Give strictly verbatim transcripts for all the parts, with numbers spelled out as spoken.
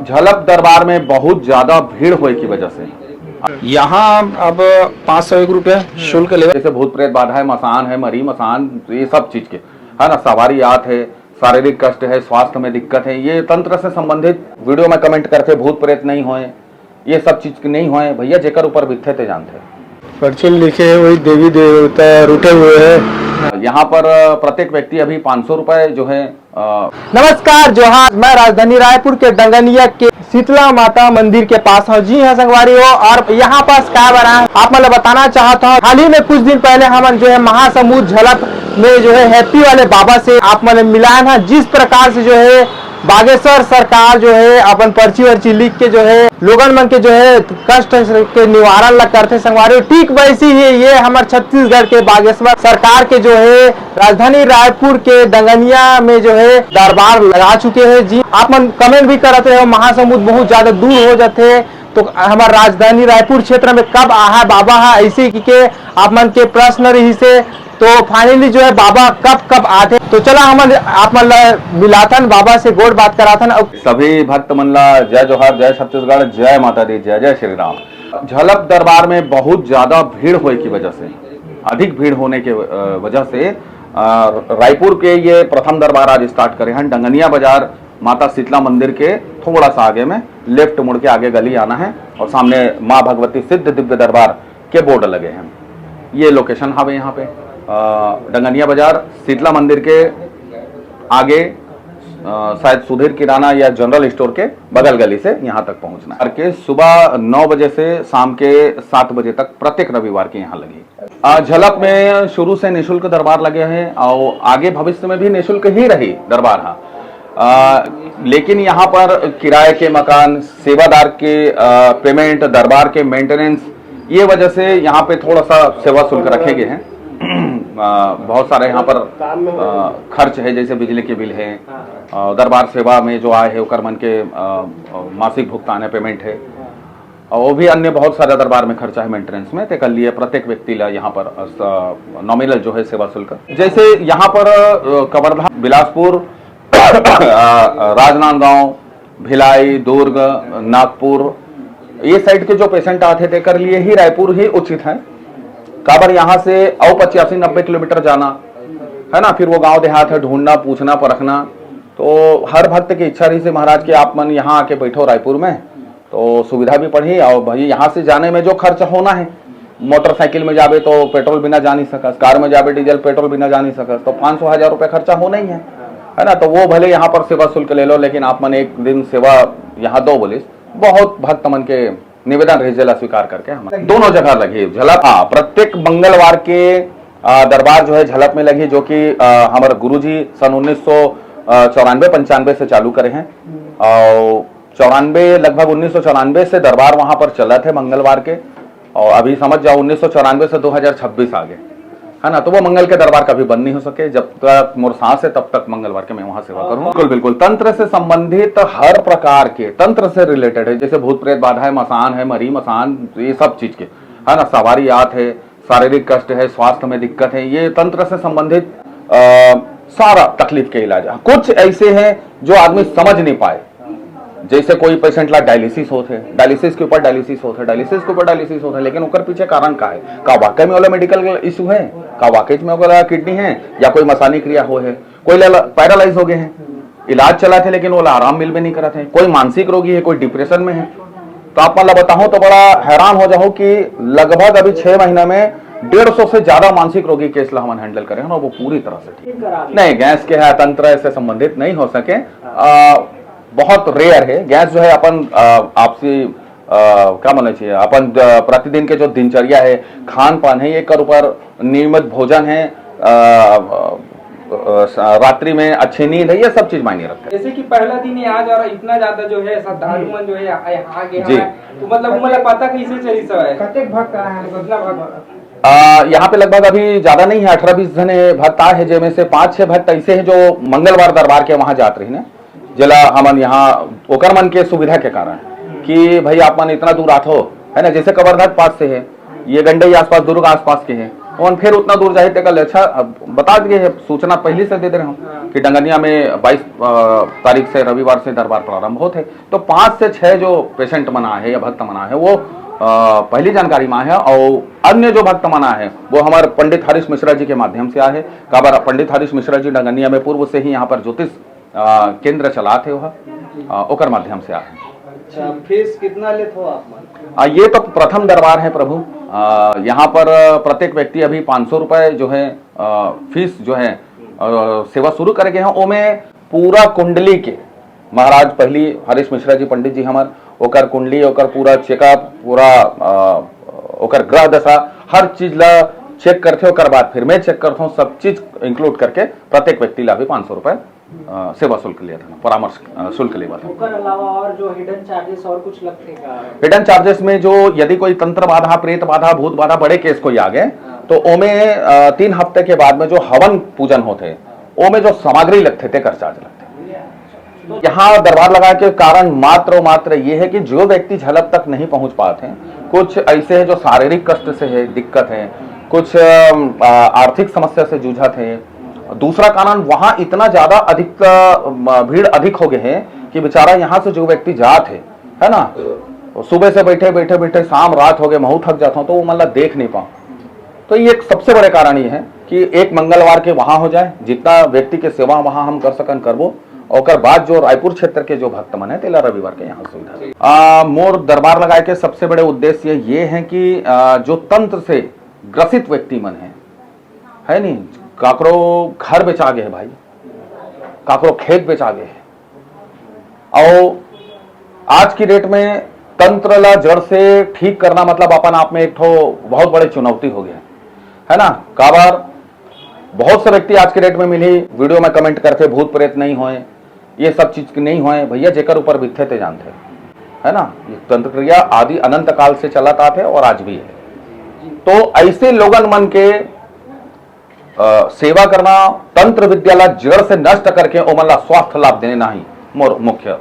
झलप दरबार में बहुत ज्यादा भीड़ होए की वजह से यहाँ अब पाँच सौ एक रुपया शुल्क लेवे। जैसे भूत प्रेत बाधा है, मसान है, मरी मसान, ये सब चीज के, है ना, सवारी आत है, शारीरिक कष्ट है, स्वास्थ्य में दिक्कत है, ये तंत्र से संबंधित वीडियो में कमेंट करते, भूत प्रेत नहीं होए, ये सब चीज नहीं होए भैया, जेकर ऊपर बिथे ते जानते। पर्ची में लिखे हैं वही देवी देवता रूठे हुए हैं। यहाँ पर प्रत्येक व्यक्ति अभी पाँच सौ रुपए जो है। नमस्कार, जोहार। मैं राजधानी रायपुर के डंगनिया के शीतला माता मंदिर के पास हूँ। जी हाँ संगवारी हो, और यहाँ पास का बना है आप मतलब बताना चाहता हूँ। हाल ही में कुछ दिन पहले हमन जो है महासमुंद झलक में जो है हैप्पी वाले बाबा से आप मतलब मिलान है। जिस प्रकार से जो है बागेश्वर सरकार जो है अपन पर्ची वर्ची लिख के जो है लोगन मन के जो है कष्ट के निवारण ला करथे संगवारी हो, ठीक वैसी ही ये हमर छत्तीसगढ़ के बागेश्वर सरकार के जो है राजधानी रायपुर के डंगनिया में जो है दरबार लगा चुके हैं। जी आप मन कमेंट भी करत रहे हो महासमुंद बहुत ज्यादा दूर हो जाते, तो हमार राजधानी रायपुर क्षेत्र में कब आहा बाबा हा ऐसे की के आप मन के प्रश्न रही से। तो फाइनली जो है बाबा कब कब आते, तो चला हमन आप मन ला मिलाथन बाबा से, गोठ बात कराथन। और सभी भक्त मन ला जय जोहार, जय छत्तीसगढ़, जय माता दी, जय जय श्री राम। झलक दरबार में बहुत ज्यादा भीड़ होए की वजह से, अधिक भीड़ होने के अ, वजह से अ, रायपुर के ये प्रथम दरबार आज स्टार्ट करे हैं। डंगनिया बाजार माता शीतला मंदिर के थोड़ा सा आगे में लेफ्ट मुड़ के आगे गली आना है और सामने माँ भगवती सिद्ध दिव्य दरबार के बोर्ड लगे हैं। ये लोकेशन हवे यहाँ पे अ, डंगनिया बाजार शीतला मंदिर के आगे अ, शायद सुधीर किराना या जनरल स्टोर के बगल गली से यहाँ तक पहुँचना है। और के सुबह नौ बजे से शाम के सात बजे तक प्रत्येक रविवार के यहाँ लगी। अ, झलक में शुरू से निशुल्क दरबार लगे हैं और आगे भविष्य में भी निशुल्क ही रही दरबार। हाँ, अ, लेकिन यहाँ पर किराए के मकान, सेवादार के अ, पेमेंट, दरबार के मेंटेनेंस, ये वजह से यहाँ पे थोड़ा सा सेवा शुल्क रखे गए हैं। अ, बहुत सारे यहाँ पर अ, खर्च है, जैसे बिजली के बिल है, अ, दरबार सेवा में जो आए है ओकर मन के अ, अ, मासिक भुगतान है, पेमेंट है, और वो भी अन्य बहुत सारा दरबार में खर्चा है मेंटेनेंस में, तेकर लिए प्रत्येक व्यक्ति ला यहाँ पर नॉमिनल जो है सेवा शुल्क, जैसे यहाँ पर अ, कवर्धा, बिलासपुर, अ, राजनांदगांव, भिलाई, दुर्ग, नागपुर, ये साइड के जो पेशेंट आते तेकर लिए ही रायपुर ही उचित है। काबर यहाँ से अउ पचासी नब्बे किलोमीटर जाना है ना, फिर वो गांव देहात है, ढूंढना, पूछना, परखना। तो हर भक्त की इच्छा रही से महाराज के आप मन यहाँ आके बैठो रायपुर में, तो सुविधा भी पड़ही और भाई यहाँ से जाने में जो खर्च होना है, मोटरसाइकिल में जाबे तो पेट्रोल बिना जा नहीं सकस, कार में जाबे डीजल पेट्रोल बिना जा नहीं सकस, तो पाँच सौ हजार रुपये खर्चा होना ही है, है ना। तो वो भले यहाँ पर सेवा शुल्क ले लो, लेकिन आप मन एक दिन सेवा यहाँ दो बोलिस, बहुत भक्त मन के निवेदन रही, जेला स्वीकार करके हम दोनों जगह लगी झलक। हाँ, प्रत्येक मंगलवार के अ, दरबार जो है झलक में लगी, जो कि अ, हमारे गुरुजी सन उन्नीस सौ चौरानवे पंचानवे से चालू करे हैं और चौरानवे, लगभग उन्नीस सौ चौरानवे से दरबार वहां पर चलत है मंगलवार के। और अभी समझ जाओ, उन्नीस सौ चौरानवे से दो हज़ार छब्बीस आ गए, है ना। तो वो मंगल के दरबार कभी बंद नहीं हो सके, जब तक मोर सांस है तब तक मंगलवार के मैं वहां सेवा करूँ। बिल्कुल, बिल्कुल। तंत्र से संबंधित हर प्रकार के, तंत्र से रिलेटेड है, जैसे भूत प्रेत बाधा है, मसान है, मरी मसान, ये सब चीज के, है ना, सवारी आत है, शारीरिक कष्ट है, स्वास्थ्य में दिक्कत है, ये तंत्र से संबंधित अ, सारा तकलीफ के इलाज है। कुछ ऐसे हैं जो आदमी समझ नहीं पाए, जैसे कोई पेशेंट ला डायलिसिस होते, डायलिसिस के ऊपर डायलिसिस होते, डायलिसिस के ऊपर डायलिसिस होते, लेकिन ओकर पीछे कारण का है? का वाकई में ओला मेडिकल इशू है? का वाकई में ओला किडनी है या कोई मसानी क्रिया हो है? कोई ला पैरालाइज हो गए हैं, इलाज चलाथे लेकिन ओला आराम मिलबे नहीं करत है। कोई मानसिक रोगी है, कोई डिप्रेशन में है। तो आप मन ला बताहूं तो बड़ा हैरान हो जाओ कि लगभग अभी छह महीना में डेढ़ सौ से ज्यादा मानसिक रोगी केस ला हमन हैंडल करे हैं और वो पूरी तरह से ठीक। नहीं, गैस के है तंत्र से संबंधित नहीं हो सके। आ, बहुत रेयर है गैस जो है अपन आ, आपसी आ, क्या बोलना चाहिए, अपन आ, प्रतिदिन के जो दिनचर्या है, खान पान है, ये कर ऊपर नियमित भोजन है, आ, आ, आ, रात्रि में अच्छी नींद है, ये सब चीज मायने रखता है। जैसे कि पहला दिन ही आज और इतना ज्यादा जो है श्रद्धालु मन जो है यहाँ यहाँ आगे जी। हैं, तो मतलब वो मतलब पता कैसे चली सब है? कतेक भक्त आए हैं? कितना भक्त? आ, यहाँ पे लगभग अभी ज्यादा नहीं है, अठारह बीस जने भक्त आए हैं, जेमे से पांच छह भक्त ऐसे हैं जो मंगलवार दरबार के वहां जात रही ने, जेला हमन यहाँ ओकर मन के सुविधा के कारण कि भाई आप मन इतना दूर आत हो, है ना, जैसे कवर्धा के पास से है, ये गंडई आसपास, दुर्ग आसपास के हैं, हमन फिर उतना दूर जाही तेकर ले अच्छा, अब बता दिए, सूचना पहले से दे दे रहे हूँ कि डंगनिया में बाईस तारीख से, रविवार से दरबार प्रारंभ होत हे, तो पाँच से छह जो पेशेंट मन आए हे या भक्त मन आए हे, वो अ, पहली जानकारी में आए हे, और अन्य जो भक्त मन आए हे, वो हमारे पंडित हरीश मिश्रा जी के माध्यम से आए हे। काबर पंडित हरीश मिश्रा जी डंगनिया में पूर्व से ही यहाँ पर ज्योतिष अ, केंद्र चलात हे, वह अ, ओकर माध्यम से आए हे। अच्छा, फीस कितना लेत हो आप मन? आ, ये तो प्रथम दरबार है प्रभु। आ, यहाँ पर प्रत्येक व्यक्ति अभी पाँच सौ रुपए जो है, आ, फीस जो है, आ, सेवा शुरू करे गए हैं। ओमे पूरा कुंडली के महाराज पहली हरीश मिश्रा जी पंडित जी हमर, ओकर कुंडली, ओकर पूरा चेकअप, पूरा आ, ओकर ग्रह दशा, हर चीज ला चेक करथे। ओकर बाद फिर मैं चेक करथों, सब चीज इंक्लूड करके प्रत्येक व्यक्ति ला भी पाँच सौ रुपए अ, सेवा शुल्क लेत हन, परामर्श अ, शुल्क लेवत हन। ओकर अलावा और जो हिडन चार्जेस और कुछ लगथे का? हिडन चार्जेस में जो यदि कोई तंत्र बाधा, प्रेत बाधा, भूत बाधा, बड़े केस कोई आ गए, तो ओमे अ, तीन हफ्ते के बाद में जो हवन पूजन होथे, ओमे जो सामग्री लगथे, तेकर चार्ज लगथे। यहाँ दरबार लगाए के कारण मात्र और मात्र ये है कि जो व्यक्ति झलक तक नहीं पहुंच पाते हैं, कुछ ऐसे हैं जो शारीरिक कष्ट से है, दिक्कत है, कुछ अम, आ, आर्थिक समस्या से जूझत है। दूसरा कारण, वहाँ इतना ज्यादा अधिक अम, भीड़ अधिक हो गए हैं कि बेचारा यहाँ से जो व्यक्ति जात है, है ना, वो सुबह से बैठे बैठे बैठे शाम रात हो गए, महू थक जाता हूँ, तो वो मन ला देख नहीं पाऊँ। तो ये एक सबसे बड़े कारण ये है कि एक मंगलवार के वहाँ हो जाए, जितना व्यक्ति के सेवा वहाँ हम कर सकन करबो, ओकर बाद जो रायपुर क्षेत्र के जो भक्त मन है, तेला रविवार के यहाँ सुविधा दे। आ, मोर दरबार लगाए के सबसे बड़े उद्देश्य ये है कि आ, जो तंत्र से ग्रसित व्यक्ति मन है, है नी, काकरो घर बेचा गए है भाई, काकरो खेत बेचा गए है, और आज की डेट में तंत्र ला जड़ से ठीक करना मतलब अपन आप में एक ठो बहुत बड़े चुनौती हो गया है, है ना। काबर बहुत से व्यक्ति आज के डेट में मिली वीडियो में कमेंट करके भूत प्रेत नहीं होए, ये सब चीज नहीं होए। भैया, जेकर ऊपर बिथे ते जानथे, है ना। ये तंत्र क्रिया आदि अनंत काल से चलत आत है और आज भी है। तो ऐसे लोगन मन के अ, सेवा करना, तंत्र विद्या ला जड़ से नष्ट करके ओमन ला स्वास्थ्य लाभ देने नाही मोर मुख्य।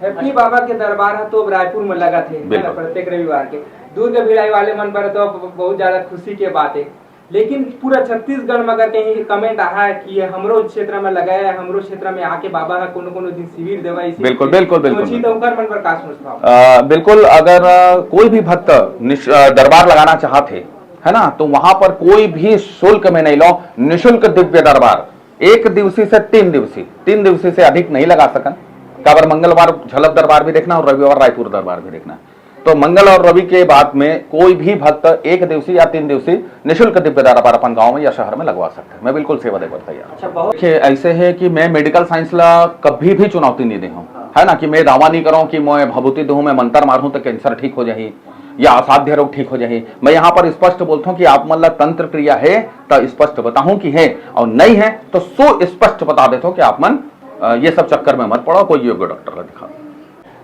हैप्पी बाबा के दरबार है तो रायपुर में लगा थे, है ना, बिल्कुल। प्रत्येक रविवार के। दूर के भिलाई वाले मन पर तो बहुत ज्यादा खुशी के बात है, लेकिन पूरा छत्तीसगढ़ में अगर कहीं कमेंट आहा है कि ये हमरो क्षेत्र में लगाया है, हमरो क्षेत्र में आके बाबा है कोनो कोनो दिन शिविर देवा, इसी बिल्कुल, बिल्कुल, बिल्कुल, सोची बिल्कुल। तो ओकर मन पर का सोचता हूँ? अ, बिल्कुल, अगर अ, कोई भी भक्त निश- अ, दरबार लगाना चाहत है, है ना, तो वहां पर कोई भी शुल्क में नहीं लो, निशुल्क दिव्य दरबार एक दिवसीय से तीन दिवसीय, तीन दिवसीय से अधिक नहीं लगा सकन। काबर मंगलवार झलक दरबार भी देखना और रविवार रायपुर दरबार भी देखना। तो मंगल और रवि के बाद में कोई भी भक्त एक दिवसीय या तीन दिवसीय निशुल्क दिव्य दरबार अपन गांव में या शहर में लगवा सकते हैं। मैं बिल्कुल सेवा देबर तैयार हूँ। अच्छा, बहुत देखिए, ऐसे है कि मैं मेडिकल साइंस ला कभी भी चुनौती नहीं दे हूँ, है ना, कि मैं दावा नहीं करूँ कि मैं भभूति दूँ, मैं मंत्र मारूँ तो कैंसर ठीक हो जाही या असाध्य रोग ठीक हो जाही। मैं यहाँ पर स्पष्ट बोलता हूँ कि आप मन ला तंत्र क्रिया है तो स्पष्ट बताऊँ कि है, और नहीं है तो सो स्पष्ट बता देता हूँ कि आप मन अ, ये सब चक्कर में मत पड़ो, कोई योग्य डॉक्टर ला दिखाओ।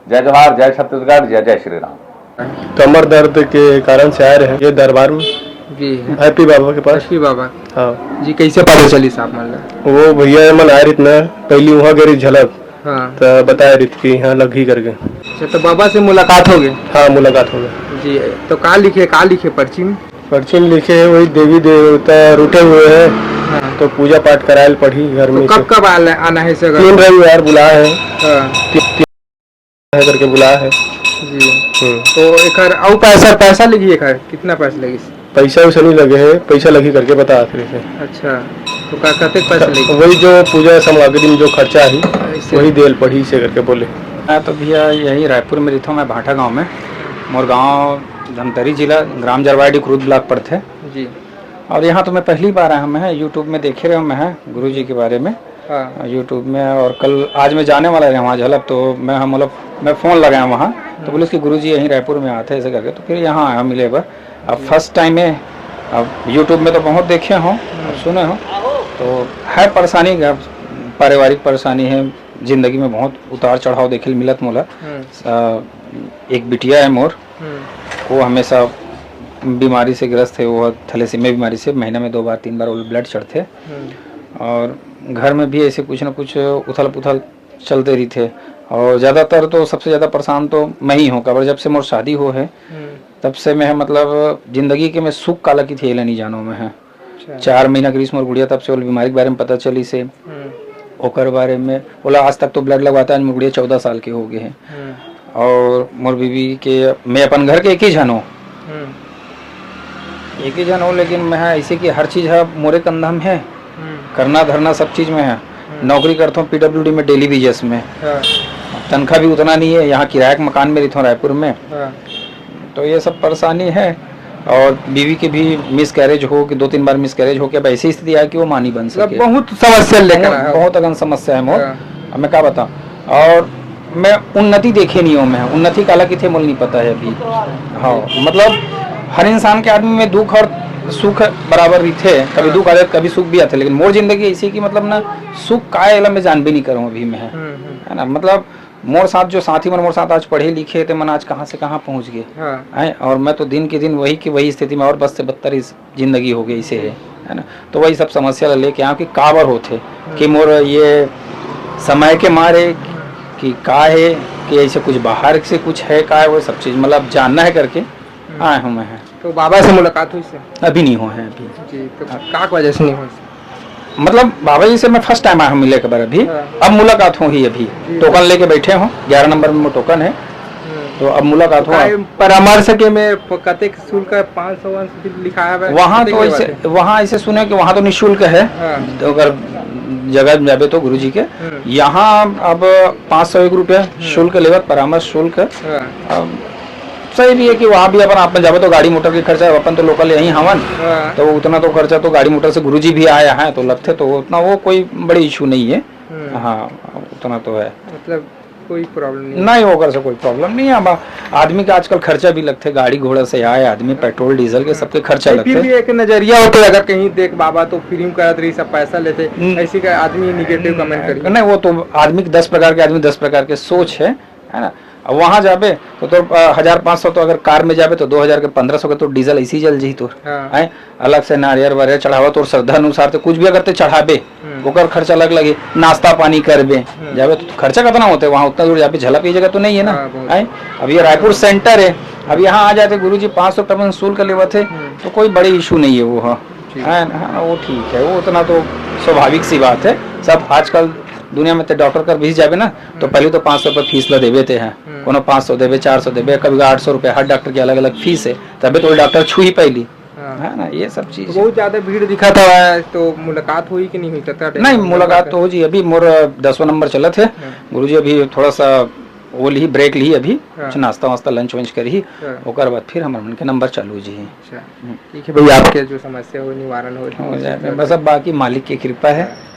जय जोहार, जय छत्तीसगढ़, जय जय श्री राम। कमर दर्द के कारण से आ रहे हैं ये दरबार में, जी हैप्पी बाबा के पास। लक्ष्मी बाबा। हाँ, जी, कैसे पता चलिस आप मन ला? वो भैया मन आए रित ना, पहली वहाँ गए रित झलक, हाँ। तो बताए रित कि यहाँ लगी करके। अच्छा, तो बाबा से मुलाकात हो गए? हाँ, मुलाकात हो गई। जी, तो का लिखे, का लिखे पर्ची में? पर्ची में लिखे है वही देवी देवता रूठे हुए हैं, हाँ। तो पूजा पाठ करायल पड़ी घर तो में। कब कब आल- आना है सगर? तीन रविवार बुलाया है, हाँ। ती- ती- है करके बुलाया है। जी। हम्म। तो एकर अउ पैसा, पैसा लगी एकर, कितना पैसा लगी? पैसा वैसा नहीं लगे है, पैसा लगी करके बता रहे थे। अच्छा, तो का कतेक पैसा लगी? वही जो पूजा सामग्री में जो खर्चा है, ऐसे। वही देल पड़ी से करके बोले। मैं तो भैया यही रायपुर में रहता हूँ, मैं भाटा गांव में। मोर गांव धमतरी जिला, ग्राम जरवाड़ी, कुरुद ब्लॉक पड़थे। जी। और यहाँ तो मैं पहली बार आया हूँ, मैं यूट्यूब में देखे रहे हूँ मैं गुरु जी के बारे में हाँ। यूट्यूब में। और कल, आज मैं जाने वाला रहे वहाँ झलक, तो मैं हम मतलब मैं फ़ोन लगाया वहाँ, तो बोले कि गुरु जी यहीं रायपुर में आते हैं ऐसे करके, तो फिर यहाँ आया मिले बर। अब फर्स्ट टाइम है, अब यूट्यूब में तो बहुत देखे हो, अब सुने हो, तो है परेशानी, अब पारिवारिक परेशानी है, जिंदगी में बहुत उतार चढ़ाव देखे मिलत मोला। हम्म। अ, एक बिटिया है मोर, हम्म। वो हमेशा बीमारी से ग्रस्त है, वो थैलेसीमिया बीमारी से महीना में दो बार तीन बार वो ब्लड चढ़ते। हम्म। और घर में भी ऐसे कुछ ना कुछ उथल पुथल चलते रही थे। और ज़्यादातर तो सबसे ज़्यादा परेशान तो मैं ही हूँ, काबर जब से मोर शादी हो है, हम्म। तब से मैं मतलब जिंदगी के मैं सुख काला की थी, नहीं जानो मैं है। अच्छा। चार महीना के रिहिस मोर गुड़िया, तब से ओला बीमारी के बारे में पता चलिस हे। हम्म। ओकर बारे में ओला आज तक तो ब्लड लगवात हे, आज मोर गुड़िया चौदह साल के हो गे हे। हम्म। और मोर बीवी के, मैं अपन घर के एक ही झन हों। हम्म। एक ही झन हों, लेकिन मैं ह ऐसे कि हर चीज ह मोरे कंधा में हे। हम्म। करना धरना सब चीज में हे। हम्म। नौकरी करथों, पीडब्ल्यूडी में डेली वेजेस में। हाँ। तनख्वाह भी उतना नहीं है, यहाँ किराया के मकान में रहिथों रायपुर में। हाँ। तो ये सब परेशानी है। और बीवी के भी मिसकैरेज हो, कि दो तीन बार मिसकैरेज हो के अब ऐसी स्थिति आए कि वो माँ नहीं बन मतलब सके। बहुत समस्या लेकर बहुत, आए हो। बहुत अगन समस्या है मोर। हाँ। अब मैं का बताऊं? और मैं उन्नति देखे नहीं हूं, मैं उन्नति काला किथे मोला नहीं पता है अभी। हाँ, मतलब हर इंसान के आदमी में दुख और सुख बराबर रहिथे, कभी हाँ। दुख आथे, कभी सुख भी आथे, लेकिन मोर जिंदगी ऐसी कि मतलब ना सुख का है, एला मैं जानबे नहीं करूँ अभी मैं। हम्म, हम्म। है ना, मतलब मोर साथ जो साथी मन मोर साथ आज पढ़े लिखे हे, ते मन आज कहाँ से कहाँ पहुँच गए। हाँ। हैं, और मैं तो दिन के दिन वही की वही स्थिति में, और बस से बदतर इस जिंदगी हो गई से है, है ना। तो वही सब समस्या ला लेके आऊँ कि काबर होथे, हम्म। कि मोर ये समय के मारे कि का है, कि ऐसे कुछ बाहर से कुछ है का है, वो सब चीज मतलब जानना है करके हम्म। आए हूँ मैं। तो बाबा से मुलाकात हुई से? अभी नहीं हुआ है अभी। जी, तो हाँ। का वजह से नहीं हुई से? मतलब बाबा जी से मैं फर्स्ट टाइम आया हूँ मिले के बार अभी। हाँ। अब मुलाकात हो ही अभी। जी। टोकन लेके बैठे हो, ग्यारह नंबर में टोकन है। हम्म। तो अब मुलाकात हो। काय परामर्श के में प-, कतेक शुल्क है? पाँच सौ वांस लिखा है, वहाँ कतेक तो लेवत ऐसे, है? वहाँ ऐसे सुने कि वहाँ तो निःशुल्क है। हाँ। तो अगर जगह में जाबे तो गुरुजी के, हम्म। यहाँ अब पाँच सौ एक रुपया हम्म। शुल्क लेवत, परामर्श शुल्क। हाँ। अब सही भी है कि वहाँ भी अपन आप में जाबे तो गाड़ी मोटर के खर्चा, अपन तो लोकल यहीं हवन, हाँ। तो उतना तो खर्चा तो गाड़ी मोटर से गुरुजी भी आए हैं तो लगथे, तो उतना वो कोई बड़ी इशू नहीं है। हम्म। हाँ, उतना तो है। मतलब कोई प्रॉब्लम नहीं है। नहीं, ओकर से कोई प्रॉब्लम नहीं है। अब आदमी के आजकल खर्चा भी लगथे, गाड़ी घोड़ा से आए आदमी, पेट्रोल डीजल के हम्म। सबके खर्चा नहीं, फिर लगथे। भी एक नजरिया होथे, अगर कहीं देख बाबा तो फिल्म करत रही, सब पैसा लेथे, हम्म। ऐसे का आदमी निगेटिव कमेंट करी। नहीं, वो तो आदमी के दस प्रकार के, आदमी दस प्रकार के सोच है, है ना। अब वहाँ जाबे तो तोर, अ, हजार पाँच सौ, तो अगर कार में जाबे तो दो हजार के, पन्द्रह सौ के तो डीजल ऐसे ही जल जही तोर। हाँ। हैं? अलग से नारियर वारियर चढ़ावा, तोर श्रद्धा अनुसार ते कुछ भी अगर ते चढ़ाबे, हम्म। ओकर खर्चा अलग लगही, नाश्ता पानी करबे, हम्म। जाबे तो खर्चा कितना होथे वहाँ, उतना दूर जाबे, झलक ये जगह तो नहीं है ना। हाँ, बहुत। हैं? अब ये रायपुर सेंटर है, अब यहाँ आ जाते गुरुजी पाँच सौ टका शुल्क लेवत है, हम्म। तो कोई बड़ी इशू नहीं है वो, हाँ। ठीक। हैं? हाँ, वो ठीक है, वो उतना तो स्वाभाविक सी बात है। सब आजकल दुनिया में ते डॉक्टर कर भी जाबे ना, तो हम्म। पहले तो पाँच सौ रुपये फीस ला देबे ते हैं, हम्म। कोनो पाँच सौ देबे, चार सौ देबे, कभी आठ सौ रुपये, हर डॉक्टर की अलग-अलग फीस है, तबे तो वो डॉक्टर छू ही पाइली। हाँ। है ना, ये सब चीज। तो बहुत ज्यादा भीड़ दिखा था, तो मुलाकात हुई कि नहीं हुई? कतका टाइम नहीं, मुलाकात तो हो जी, अभी मोर दसवाँ नंबर चलत है। हाँ। गुरुजी अभी थोड़ा सा वो ली, ब्रेक ली अभी, हाँ। कुछ नाश्ता वास्ता, लंच वंच करी, हाँ। ओकर बाद फिर हमर मन के नंबर चालू जी। अच्छा, हम्म। ठीक है भैया, आपके जो समस्या हो, निवारण हो, हो जाए, बस अब बाकी मालिक की कृपा है। हाँ।